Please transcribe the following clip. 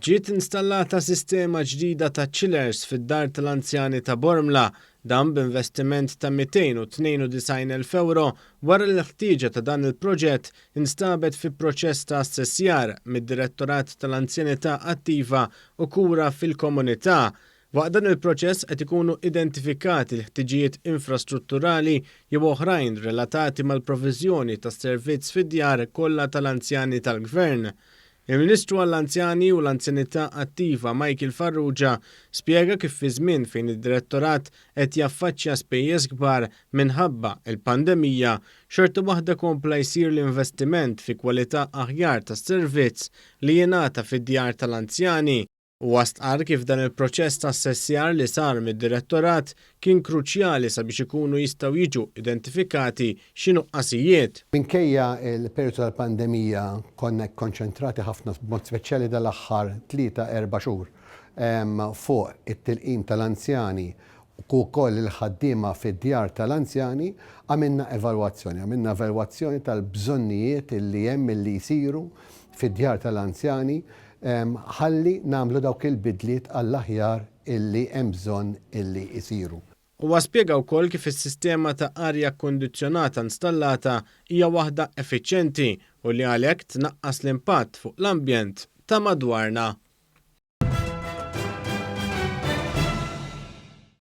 Ġiet installata sistema ġdida ta' chillers fid-Dar tal-Anzjani ta' Bormla, dan b'investiment ta' 292,000 ewro wara li l-ħtieġa ta' dan il-proġett instabet fi proċess ta' assessjar mid-Direttorat tal-Anzjanità Attiva u Kura fil-Komunità. Waqt dan il-proċess qed ikunu identifikati l-ħtiġijiet infrastrutturali jew oħrajn relatati mal-proviżjoni tas-servizz fid-djar kollha tal-anzjani tal-Gvern. Il-Ministru għall-Anzjani u l-Anzjanità Attiva Michael Farrugia spjega kif fi żmien fejn id-Direttorat qed jaffaċċja spejjeż kbar minħabba l-pandemija, xorta waħda kompla jsir l-investiment fi kwalità aħjar tas-servizz li jingħata fid-djar tal-anzjani. Huwa stqarr kif dan il-proċess ta' assessjar li sar mid-Direttorat kien kruċjali sabiex ikunu jistgħu jiġu identifikati xi nuqqasijiet. Minkejja l-perjodu tal-pandemija konna kkonċentrati ħafna b'mod speċjali dal-aħħar tlieta erba' xhur fuq it-tilqim tal-anzjani u wkoll il-ħaddiema fid-djar tal-anzjani, għamilna evalwazzjoni. Għamilna evalwazzjoni tal-bżonnijiet li hemm li jsiru fid-djar tal-anzjani ħalli nagħmlu dawk il-bidliet għall-aħjar illi hemm bżonn illi jsiru. Huwa spjega wkoll kif is-sistema ta' arja kkundizzjonata installata hija waħda effiċjenti u li għalhekk tnaqqas l-impatt fuq l-ambjent ta' madwarna.